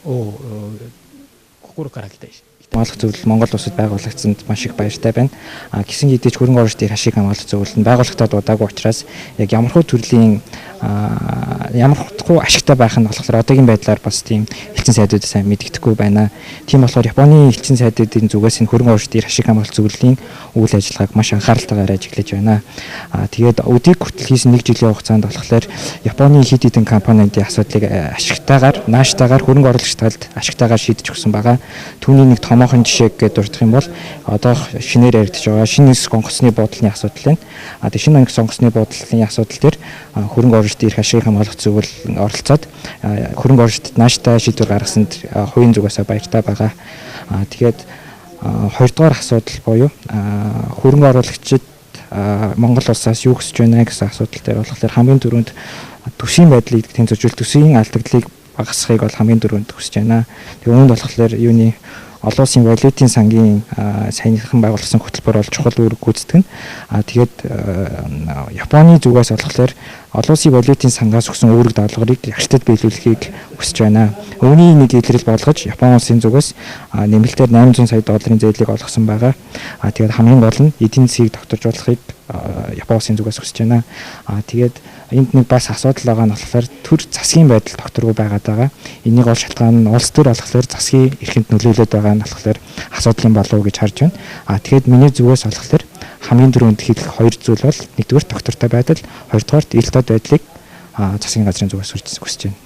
を心から期待し Хамгаалах зөвлөл Монгол улсад байгуулагдсанд маш их баяртай байна. Гисэн хэдий ч хөрөнгө оруулалтын эрх ашиг хамгаалах зөвлөл нь байгуулагдаад удаагүй учраас яг ямархуу төрлийн ямархуу ашигтай байх нь болохоор одоогийн байдлаар бас тийм элчин сайдууд сайн мэдэгдэхгүй байна. Тийм болохоор Японы элчин сайдуудын зүгээс энэ хөрөнгө оруулалтын эрх ашиг хамгаалах зөвлөлийн үйл ажиллагааг маш анхааралтайгаар ажиглаж байна. Тэгээд өдийг хүртэл хийсэн нэг жилийн хугацаанд болохоор Японы хэд хэдэн компаниудын асуудлыг ашигтайгаар, нааштайгаар хөрөнгө оруулагч талд ашигтайгаар шийдэж өгсөн байгаа. Түүний нэг томоохон жишээ гэдээ дурдах юм бол одоо шинээр яригдж байгаа шинэ нисэх онгоцны буудлын асуудал байна. Тэгээд шинэ нисэх онгоцны буудлын асуудал дээр хөрөнгө оруулалтын эрх ашигыг хамгаалах зөвлөл оролцоод хөрөнгө оруулалтад нааштай шийдвэр гаргасанд хувийн зүгээсээ баяртай байгаа. Тэгээд хоёрдугаар асуудал буюу хөрөнгө оруулагчид Монгол улсаас юу хүсэж байна гэсэн асуудал дээр болохоор хамгийн түрүүнд төсвийн байдлыг тэнцвэржүүлэх, төсвийн алдагдлыг багасгахыг бол хамгийн түрүүнд хүсэж байна. Тэгээ үүнд болохоор юуны олон улсын валютын сангийн саяхан байгуулсан хөтөлбөр бол чухал үүрэг гүйцэтгэнэ. Тэгээд Японы зүгээс болохоор олон улсын валютын сангаас өгсөн үүрэг даалгаврыг ягштад биелүүлэхийг хүсэж байна. Үүний нэг илрэл болгож Япон улсын зүгээс нэмэлтээр 800 сая долларын зээлийг олгосон байгаа. Тэгээд хамгийн гол нь эдийн засгийг тогтворжуулахыг Япон улсын зүгээс хүсэж байна. Тэгээд энд нэг бас асуудал байгаа нь болохоор төр засгийн байдал тогтворгүй байгаад байгаа. Энийг гол шалтгаан нь улс төр болохоор засгийн эрхэнд нөлөөлөд байгаа нь болохоор асуудал юм болов уу гэж харж байна. Тэгэхээр миний зүгээс болохоор хамгийн түрүүнд хэлэх хоёр зүйл бол нэгдүгээр тогтвортой байдал, хоёрдугаарт ил тод байдлыг засгийн газрын зүгээс хүсэж байна.